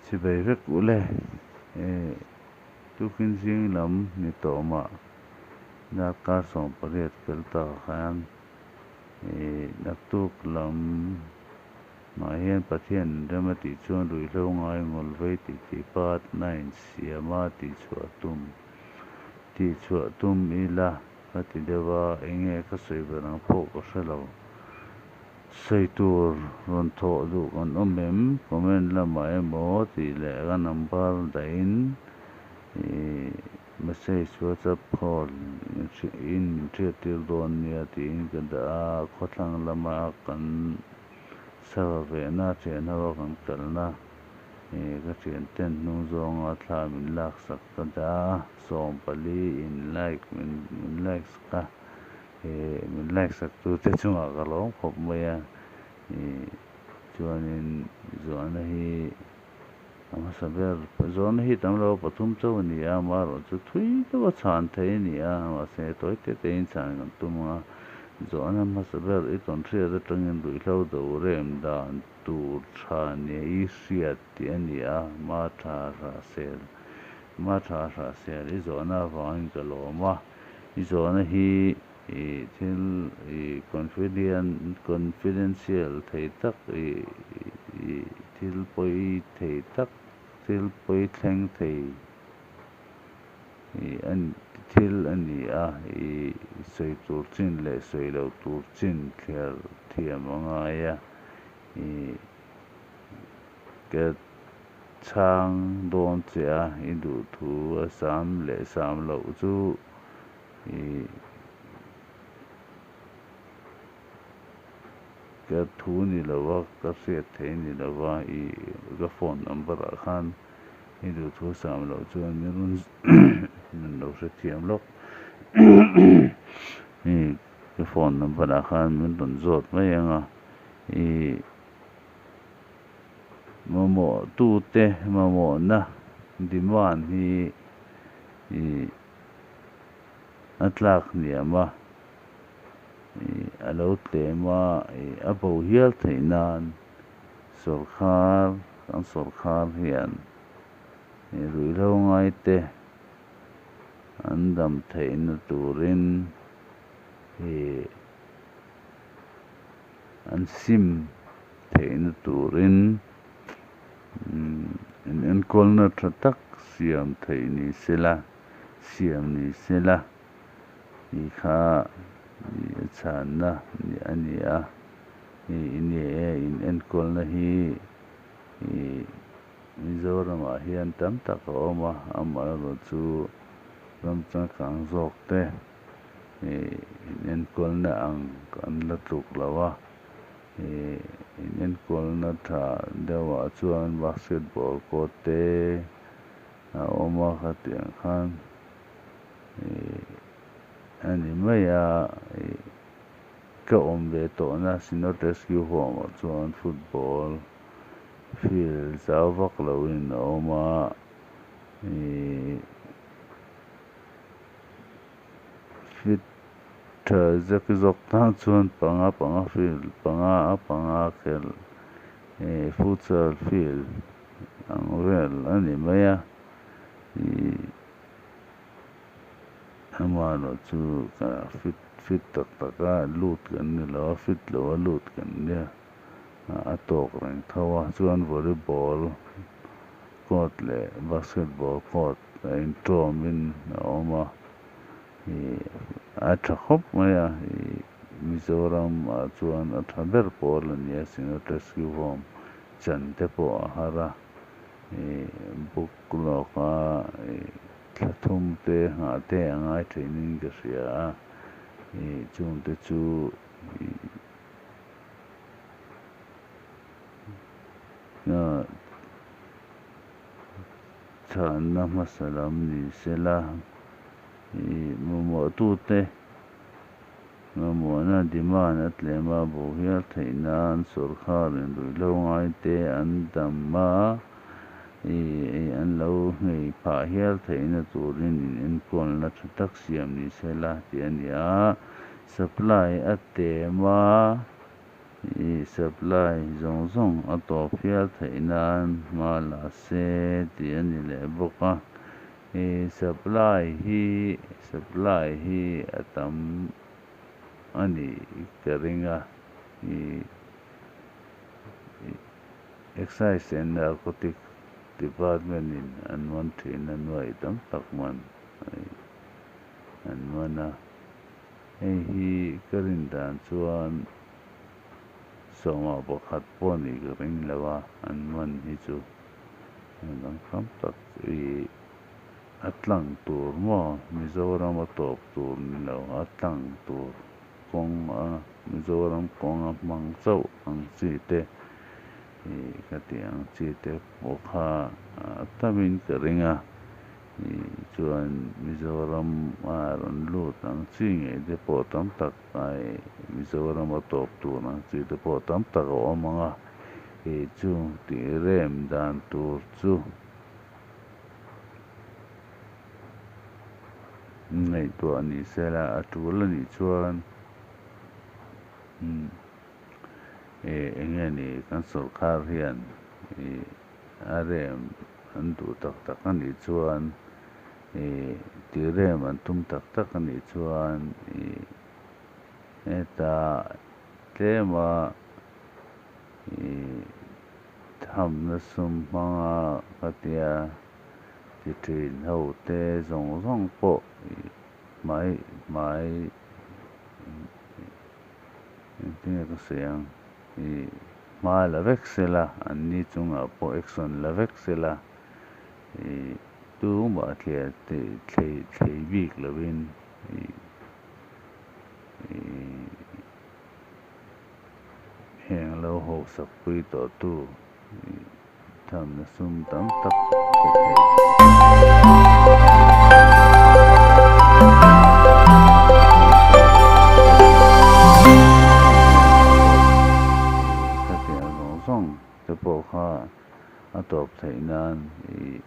Chibai vek ule tukin zing lam ni tawh mah darkar 18 kal ta khan naktuk lam mah hian Pathian rem a tih chuan ruihhlo ngai ngawlvei tih tih part 9 siama tihchhuah tum tihchhuah tum ila ka ti deuh a, enge ka sawi ber ang pawh ka hre lo. Sawi tur rawn thawh duh kan awm em? Comment lamah emaw tih leh ka number dahin message whatsapp call in min hriat tir dawn nia tiin ka dah a, khawthlang lama kan sava vehna thian ho a kan kalna ka thian ten hnung zawnga thla min laksak ka dah a, 14 in like min like sak a. Min like sak tu te chungah ka lawm khawp mai a, chuanin zawhna hi a hmasa ber zawhna hi tam lo pathum chauh a ni a, amaherawhchu thui deuh a chhan thei a ni a, mahse tawi te tein chhan kan tum ang a, zawhna hmasa ber i tawn hriat atangin ruihhlo do rem dan tur tha nia i hriat tih a ni a, ma tha hrahsel ma tha hrahsel i zawhna avangin ka lawm a, i zawhna hi ih thil ih confidential thei tak ih ih thil pawi thei tak thil pawi thleng thei ih a thil a ni a ih sawi tur chin leh sawi loh tur chin thliar thiam a ngai a ih ka chhang dawn che a i duh thu a sam leh sam loh chu ih ka thu ni lo a ka hriat theih ni lo a ih ka phone number ah khan i duh thu sam loh chuan min rawn min lo hrethiam lawk ih ka phone number ah khan min rawn zawt mai ang a ih mamawh tute mamawhna demand hi ih a tlak hniam a ih a lo tlem a ih a bo hial theih nan sawrkhar kan sawrkhar hian ih ruihhlo ngai te an dam theihna turin ih an sim theihna turin in enkawlna tha tak siam theih ni sela siam ni sela tih kha a chhanna a ni a ih ni e in enkawlna hi ih Mizoramah hian tam tak a awm a amaherawh chu ram changkang zawk te ih in enkawlna ang kan la tluk lo a ih in enkawlna tha deuhah chuan basketball court te a awm a khatiang khan ih a ni mai a ih ka awm ve tawhna Synod Rescue Home ah chuan football field zau vak loin a awm a ih fit tha zek zawk tan chuan panga panga field panga a panga khelh ih futsal field ang vel a ni mai a ih amaherawh chu ka fit fit tak tak a lut kan ni lo a fit lo a lut kan nia a tawk reng tho a chuan volleyball court leh basketball court a intawmin a awm a ih a tha khawp mai a ih Mizoram ah chuan a tha ber pawl a ni a Synod Rescue Home chan te pawh a har a ih book lawk a ih thla thum te nghah te a ngai theihnin ka hria a ih chung te chu ih chhanna hmasa lam ni sela ih mamawh tute mamawhna demand a tlem a bo hial theih nan sawrkharin ruihhlo ngai te an dam a ih an lo nghei phah hial theihna turin in enkawlna tha tak siam ni sela tih a ni a supply a tlem a. Ih supply zawng zawng a tawp hial theih nan hma la se tih a ni leh bawk a. Ih supply hi supply hi a tam a nih ka ring a ih excise and narcotic department in an man thin a nuai tam tak man an man a hei hi ka rin dan chuan sawma pakhat pawh nih ka ring lo a an man hi chu dang tam tak ih a tlang tur maw Mizoram a tawp tur ni lo a tlang tur kawng a Mizoram kawng a hmang chauh ang chi te ih ka tih ang chi te pawh kha a tamin ka ring a ih chuan Mizoram a rawn lut ang chi ngei te pawh tam tak ai Mizoram a tawp tur ang chi te pawh tam tak a awm ang a ih chung tih rem dan tur chu ngaihtuah ni sela a tul a nih chuan umm eh eng nge ni kan sawrkar hian ih a rem an duh tak tak a nih chuan ih tih rem an tum tak tak a nih chuan ih heta tlema ih thamna sum hmanga ka tia ti thin ho te zawng zawng pawh ih hmai hmai engtin nge ka sawi ang ih hma la vek sela an ni chungah pawh action la vek sela ih tumah thliah thlei thlei bik lovin ih ih heng lo hausak pui tawh tu ih thamna sum tam tak pe thei. Khatiang zawng zawng te pawh kha a tawp theih nan ih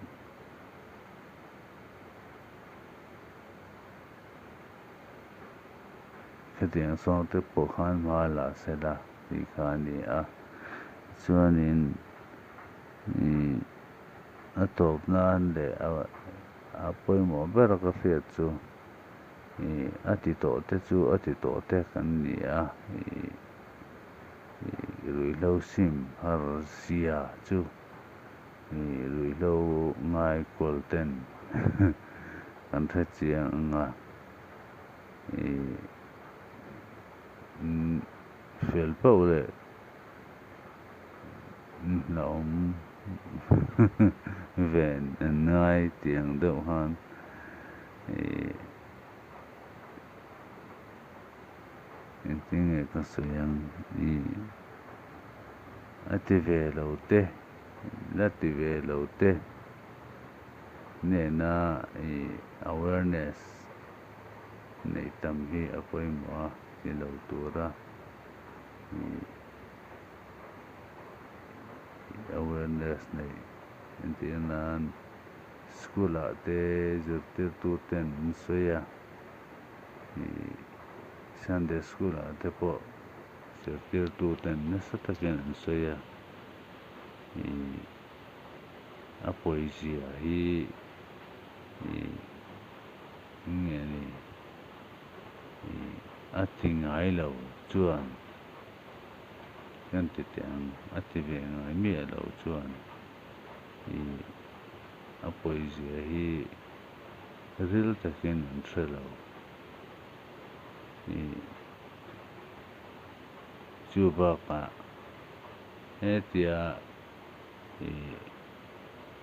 Khatiang sawng te pawh khan hma la se la tih kha a ni a. Chuanin ih a tawp nan leh a pawimawh ber a ka hriat chu ih a ti tawh te chu a ti tawh te kan ni a ih ih ruihhlo sim har zia chu ih ruihhlo ngai kual ten kan hre chiang ang a. Ih fel pauh leh hlauhawm ven an ngai tih ang deuh khan ih engtin nge ka sawi ang ih a ti ve lo te la ti ve lo te hnena ih awareness neih tam hi a pawimawh a ti lo tura ih awareness neih entir nan school ah te zirtirtu ten an sawi a ih Sunday school ah te pawh zirtirtu ten nasa takin an sawi a ih a pawizia hi ih. Nge ni? Ih, a ti ngai lo chuan kan ti teh ang, a ti ve ngai miah lo chuan ih, a pawizia hi ril takin an hre lo. Ih, chu bakah hetia ih,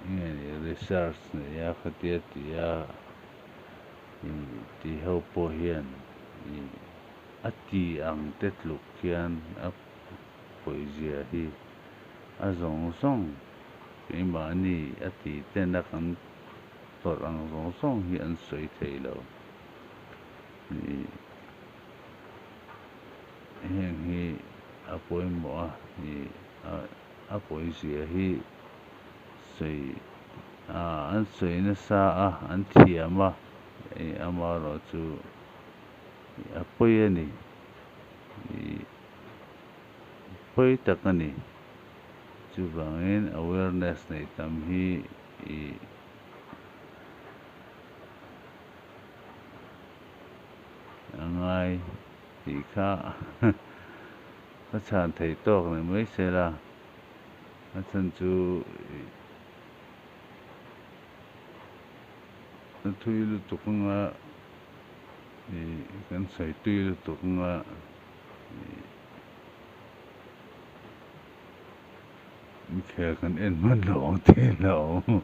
nge ni research nei a khatia ti a ih ti ho pawh hian ih a ti ang te tluk hian a pawizia hi a zawng zawng keimahni a ti ten a kan tawrh ang zawng zawng hi an sawi thei lo ih heng hi a pawimawh a ih a pawizia hi. Sawi ah an sawi nasa a, an thiam a, ih amaherawh chu a pawi a ni. Ih pawi tak a ni. Chuvangin awareness neih tam hi ih a ngai tih kha ka chhan thei tawk ni mai se la, a chhan chu ih a thui lutuk anga ih kan sawi tui lutuk anga ih Inkhel kan en hman lo ang tih a hlauhawm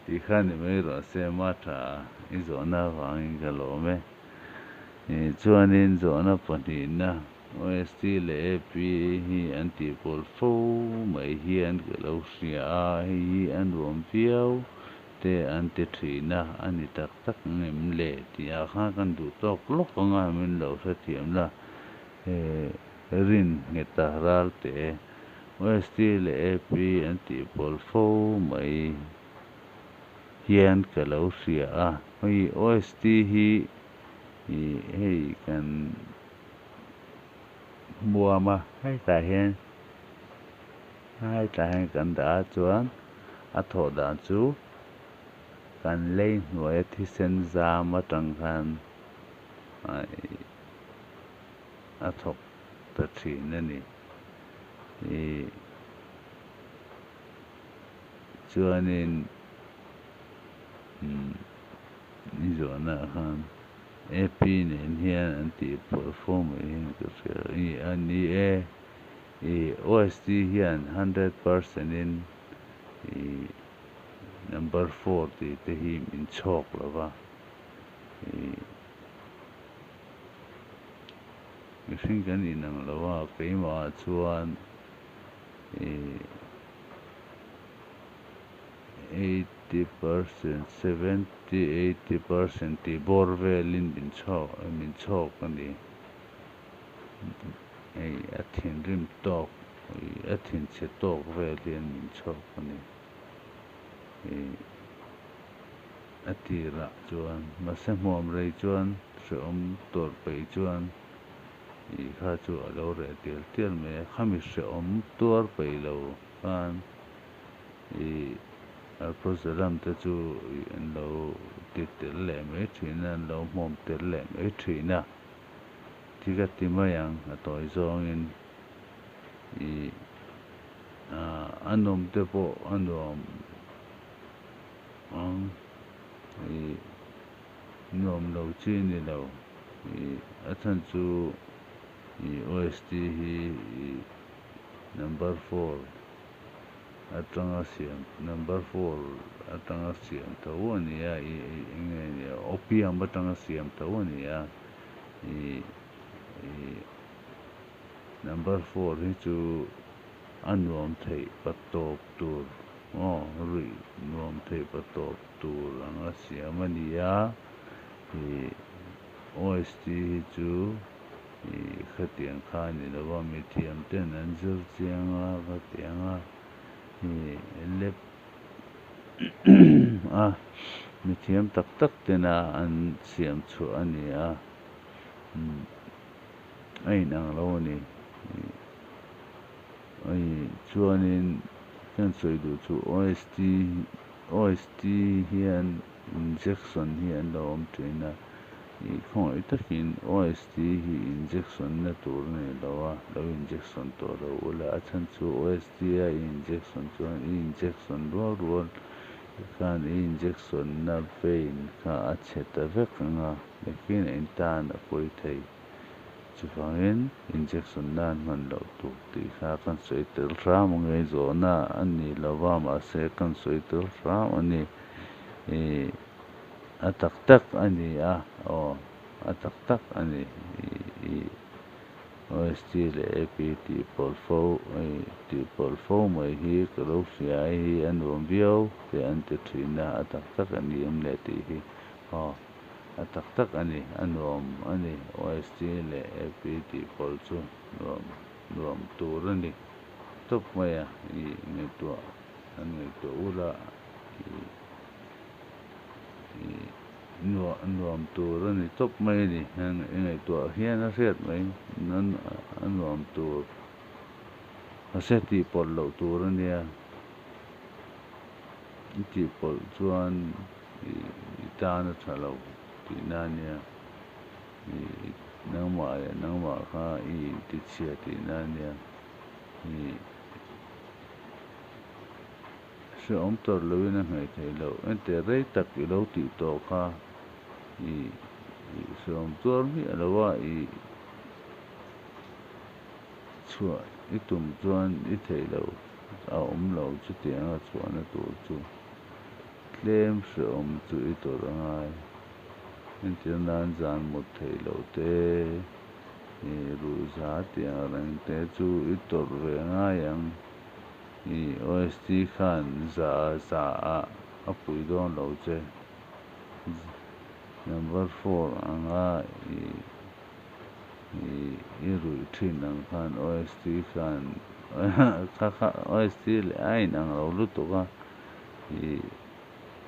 tih kha ni mai rawh se ma tha i zawhna avangin ka lawm e. Chuanin zawhna pahnihna OST leh AP hi an tihpawl fo mai hian ka lo hria a, hei hi a nuam viau te an ti thin a, a ni tak tak ang em le tih ah khan kan duh tawk lawk ang a, min lo hrethiam la. Rin ngheta ralte OST leh AP an tih pawl fo mai hian ka lo hria a. Hei OST hi hei kan hmuam a, hetah hian hetah hian kan dah a chuan a thawh dan chu kan lei hnuaia thisen zam atang khan a thawk ta thin a ni. Ih chuanin umm i zawhnaah khan AP nen hian an tih pawlh fo mai hian ka hria. Ih a ni e, ih OST hian 100% in ih number 4 tih te hi min chhawk lo va, ih. Mihring kan inang lo a, keimahah chuan ih 80%, 70, 80% tih bawr velin min chhawk min chhawk a ni. Hei a thinrim tawk ih a thinchhe tawk vel hian min chhawk a ni. Ih. A tirah chuan mahse hmuam rei chuan hrehawm tawrh peih chuan ih kha chu a lo reh tial tial mai a, khami hrehawm tuar peih lo khan ih alprazolam te chu ih an lo ti tel leh mai thin a, an lo hmuam tel leh mai thin a, thi ka ti mai ang a tawi zawngin ih a nawm te pawh a nuam. Ang i nuam lo chi a ni lo. I a chhan chu i OST hi i number 4 atanga siam number 4 atanga siam tho a ni a, i eng nge ni a opium atanga siam tho a ni a, i i number 4 hi chu a nuam theih patawp tur. Aw, ruih nuam theih pa tawp tur anga siam a ni a, ih OST hi chu ih khatiang kha a ni lo va, mithiam ten an zir chiang a khatiang a ih lep a mithiam tak tak tena an siam chhuah a ni a, umm a inang lo a ni. Ih chuanin kan sawi duh chu OST OST hian injection hi an lo awm thin a, ih khawngaih takin OST hi injection na tur a ni lo a, lo injection tawh lo ula, a chhan chu OST a i injection chuan i injection rual rual khan i injection na vein kha a chhe ta vek ang a, nakin a intan a pawi thei. Chuvangin injection nan hman loh tur tih kha kan sawi tel hram ang e, zawhna a ni lo va mahse kan sawi tel hram a ni. Ih a tak tak a ni a, aw a tak tak a ni. Ih OST leh AP tih pawlh fo ih tih pawlh fo mai hi ka lo hria a hi a nuam viau te an ti thin a, a tak tak a ni em le tih hi aw. A tak tak a ni, a nuam a ni. OST leh AP tih pawl chu nuam nuam tur a ni tawp mai a, ih ngaihtuah an ngaihtuah ula ih ih nuam nuam tur a ni tawp mai a ni. I ngaihtuah hian a hriat mai a nuam tur. Mahse tihpawlh loh tur a nia. I tihpawlh chuan i tan a tha lo tihna a nia. I nangmah leh nangmah kha i intichhia tihna a nia. I hrehawm tawrh loin a hnaih theih loh. Enteh rei tak i lo tih tawh kha i hrehawm tuar miah lo a, i chhuah i tum chuan i theih loh a awm lo chutianga chhuahna tur chu tlem hrehawm chu i tawrh a ngai. Entir nan zan mut theih loh te, i ruh za tih ang reng te chu i tawrh ve ngai ang. I OST khan za za ah a pui dawn lo che. Number four anga i i ruih thin ang khan OST khan kha kha OST leh a inang lo lutuk a, i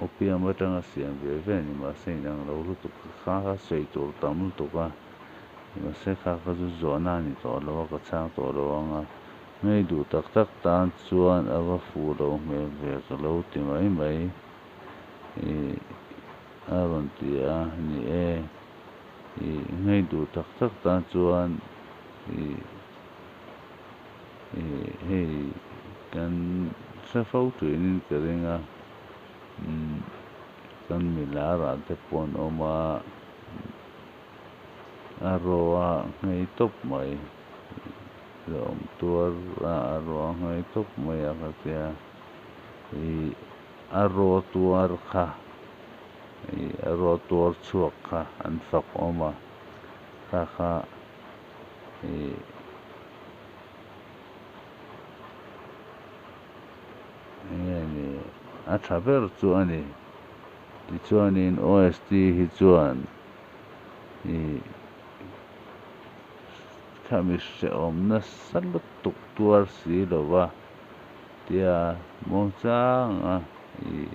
opium atanga siam ve ve a ni mahse inang lo lutuk kha kha sawi tur tam lutuk a, mahse kha kha chu zawhna a ni tawh lo a, ka chhang tawh lo ang a, ngei duh tak tak tan chuan a va fuh lo hmel ve ka lo ti mai mai i a rawn ti a, ni e. I ngei duh tak tak tan chuan i i hei kan hre fo tuinin ka ring a, umm kan milar ah te pawh an awm a, a ro a nghei tawp mai, hlauhawm tuar a a ro a nghei tawp mai a ka tia i a ro tuar kha. Ih a rawt tuar chhuak kha an fak awm a, kha kha ih enge ni a tha ber chu a ni. Tichuanin OST hi chuan ih khami hrehawm nasa lutuk tuar si lova tia muangchanga ih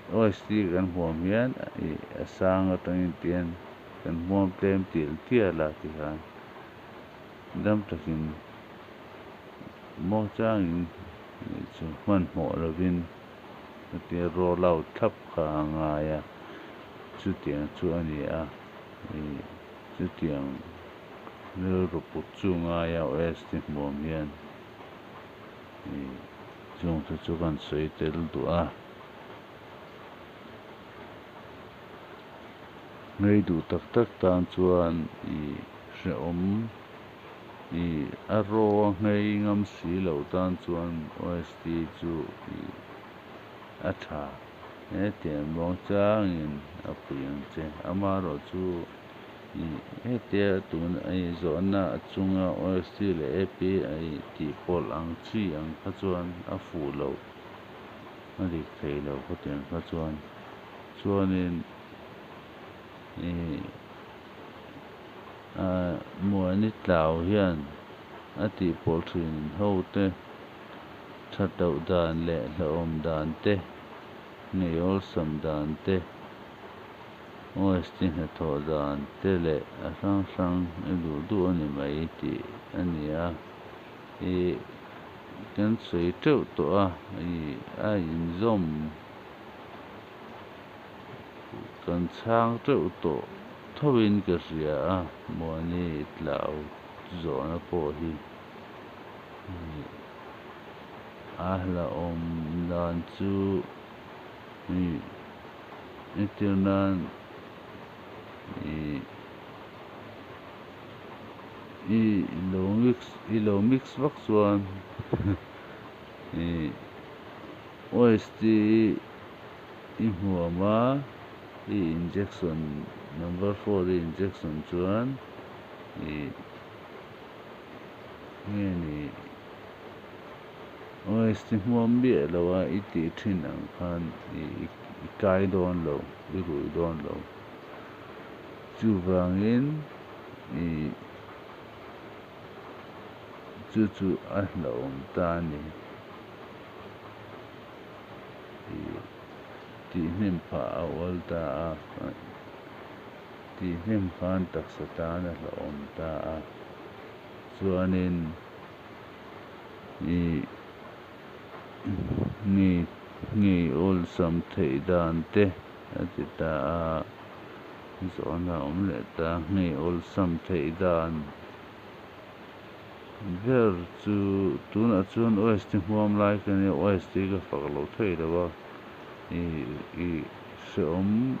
OST kan huam hian ih a sang atangin tian kan huam tlem tial tial a tikhan dam takin muangchangin ih chu hmanhmawh lovin hetia roll out thlap kha a ngai a, chutiang chu a ni a, ih chutiang rilru put chu ngai a OST hmuam hian ih. Chungte chu kan sawi tel duh a. Ngei duh tak tak tan chuan i hrehawm i a raw a nghei ngam si lo tan chuan OST chu i a tha. Hetiang muang changin a pui ang che. Amaherawh chu Hetia tun a i zawhna a chunga OST leh AP a i tih pawlh ang chi ang kha chuan a fuh lo, a dik thei lo khawtiang kha chuan. Chuanin i a Muani Tlau hian a tih pawlh thin ho te that loh dan leh hlauhawm dan te, ngeiawlsam dan te, OST hnathawh dan te leh a hrang hrang i duh duh a ni mai tih a ni a, i kan sawi teuh tawh a, i a inzawm kan chhang teuh tawh thovin ka hria a, Muani tlau zawhna pawh hi a hlauhawm dan chu i. Entir nan ih i lo mix i lo mix vak chuan ih OST i hmuam a i injection number four i injection chuan ih nge ni OST hmuam miah lo a i tih thin ang khan i kai dawn lo, i rui dawn lo. Chuvangin i chu chu a hlauhawm ta a ni. I tihhnem phah a ual ta a, tihhnem khan taksa tan a hlauhawm ta a. Chuanin. Ih ngei ngei awlsam theih dan te a ti ta a, zawhna a awm leh ta. Ngei awlsam theih dan ber chu tunah chuan OST hmuam lai ka nia, OST ka fak lo thei lo a, ih ih hrehawm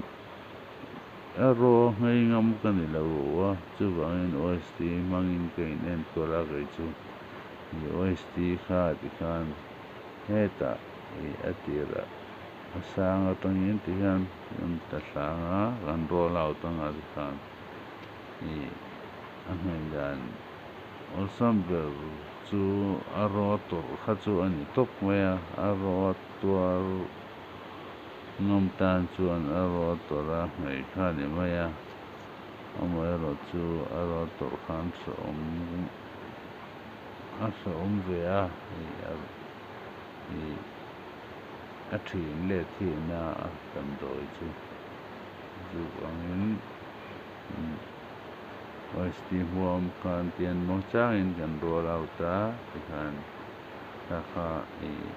a raw ngei ngam ka ni lo a, chuvangin OST hmangin ka inenkawl a kei chu. Ih OST kha tikhan hetah ih a tirah a sang atangin tihian kan ta hlang a, kan roll out anga tikhan ih a nghei dan awlsam ber chu a raw tawrh kha chu a ni tawp mai a, a raw tuar ngam tan chuan a raw tawrh a nghei kha a ni mai a, amaherawhchu a raw tawrh khan hrehawm a hrehawm ve a ih a thin let hin a damdawi chu chuvangin OST hmuam khan tian muang changin kan roll out a tikhan kha kha ih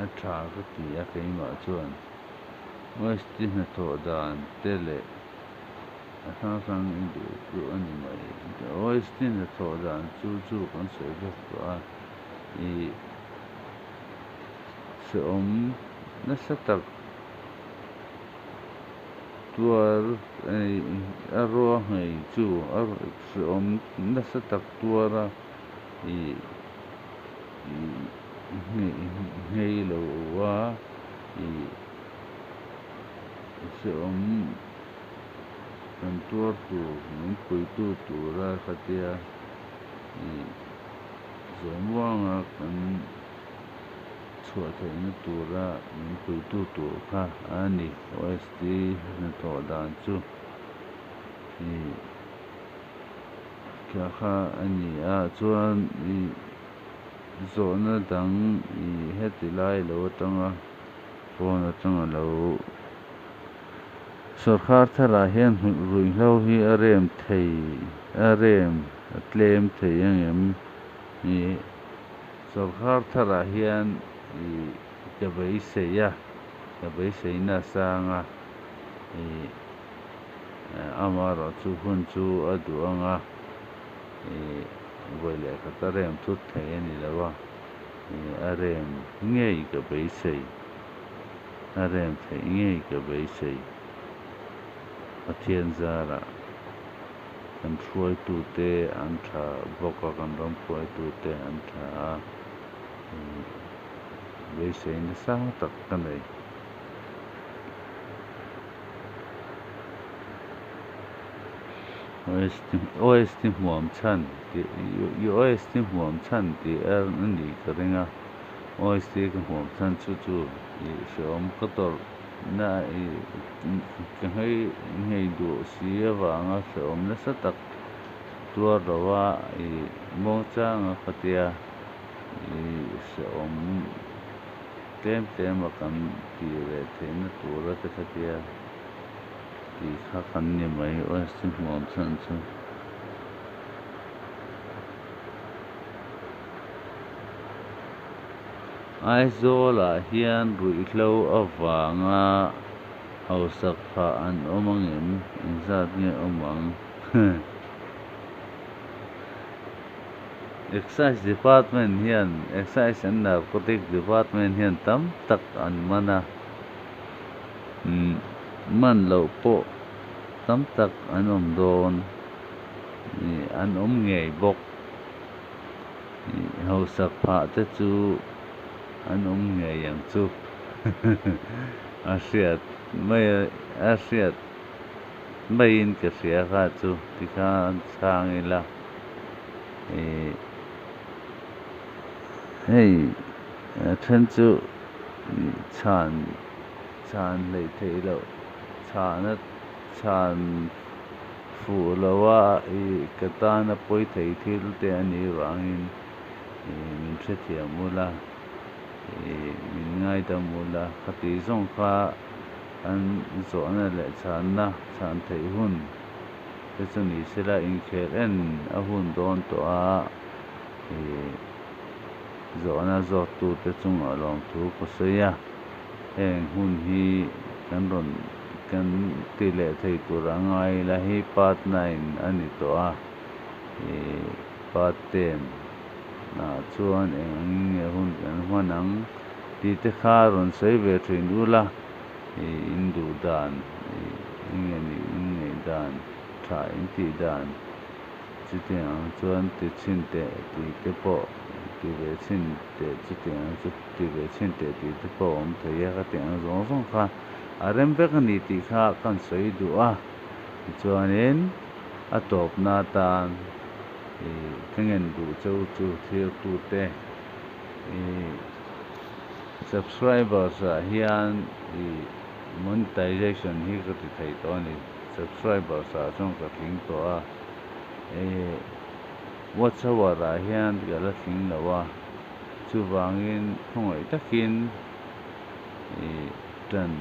a tha ka ti a keimah chuan OST hnathawh dan te leh a hrang hrang i duh duh a ni mai. OST hnathawh dan chu chu kan sawi vek tawh a, ih hrehawm nasa tak tuar a ruah ngei chu a hrehawm nasa tak tuar a ih nghei lo a ih hrehawm kan tuar tur min puitu tura khatia ih zawmuanga kan chhuah theihna tura min puitu tur kha a ni OST hnathawh dan chu ih kha kha a ni a chuan ih zawhna dang ih heti lai lo atanga phone atanga lo Sawrkar tharah hian ruihhlo hi a rem thei a rem a tlem thei ang em? Ih sawrkar tharah hian ih ka beisei a, ka beisei na sang a, ih amaherawhchu hun chu a duh ang a, ih vawi leh khat a rem thut thei a ni lo a, ih a rem ngei ka beisei. A rem theih ngei ka beisei. Pathian zarah kan hruaitute an tha bawk a, kan ram hruaitute an tha a, beisei nasa tak ka nei. OST hmuam chhan tih i OST hmuam chhan tih a nih ka ring a. OST ka hmuam chhan chu chu i hrehawm ka tawrh na i ka nghei nghei duh si avanga hrehawm nasa tak tuar lo a i muangchanga khatia i hrehawm tlem tlem a kan tih leh theihna tura te khatia tih kha kan ni mai OST hmuam chhan chu. Aizawlah hian ruihhlo avanga hausak phah an awm angem? Engzat nge awm ang? Excise Department hian Excise and Narcotic Department hian tam tak an man a, man loh pawh tam tak an awm dawn. Ih an awm ngei bawk. Ih hausak phah te chu an awm ngei ang chu a hriat mai a hriat maiin ka hria kha chu tikhan chhang ila ih hei a then chu ih chhan chhan hleih theih loh chhana chhan fuh lo a ih ka tana pawi thei thil te a nih vangin ih min hrethiam ula ih min ngaidam ula khati zawng kha an zawhna leh chhanna chhan theih hun te chu ni sela inkhel en a hun dawn tawh a ih zawhna zawt tute chungah lawmthu ka sawi a heng hun hi kan rawn kan ti leh thei tur a ngai ila hi part nine a ni tawh a ih part ten ah chuan eng angin nge hun kan hman ang tih te kha rawn sawi ve thin ula ih in duh dan ih eng nge nih in ngaih dan tha in tih dan chutiang ang chuan ti chhin teh tih te pawh ti ve chhin teh chutiang ang chu ti ve chhin teh tih te pawh a awm thei a ka tih ang zawng zawng kha a rem vek a ni tih kha kan sawi duh a tichuanin a tawpna atan ih ka ngen duh cheu chu thirtute ih subscribers ah hian ih monetization hi ka ti thei tawh a ni subscribers ah chuan ka tling tawh a ih watch hour ah hian ka la tling lo a chuvangin khawngaih takin ih tan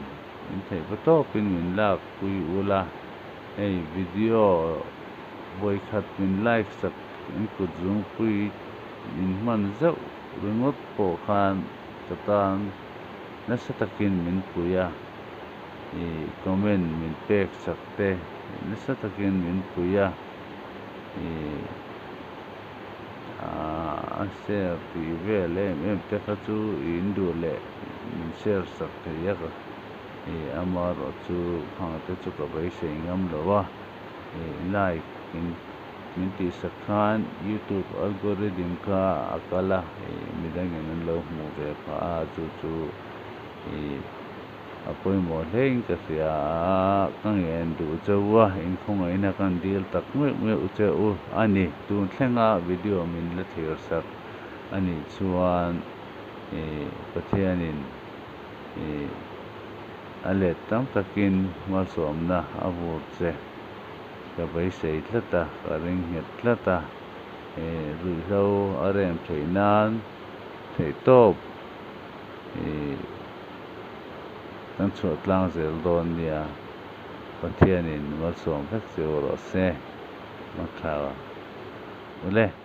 min theih va tawpin min lak pui ula hei video vawikhat min like sak in kut zungpui in hman zeuh ringawt pawh khan ka tan nasa takin min pui a ih comment min pek sak te nasa takin min pui a ih aaa a share tih vel em em te kha chu in duh leh min share sak thei a ka ih amaherawh chu khang te chu ka beisei ngam lo a ih like in min tih sak khan youtube algorithm kha a kal a ih midangin an lo hmuh ve phah a chu chu ih a pawimawh hle in ka hria a ka ngen duh chauh a inkhawngaihna kan dil tak meuh meuh che u a ni tun thlenga video min la thlir sak a nih chuan ih Pathianin ih a let tam takin malsawmna a vur che ka beisei tlat a ka ring nghet tlat a ih ruihhlo a rem theih nan theihtawp ih kan chhuah tlang zel dawn nia Pathianin malsawm vek che u rawh se Mathla ule.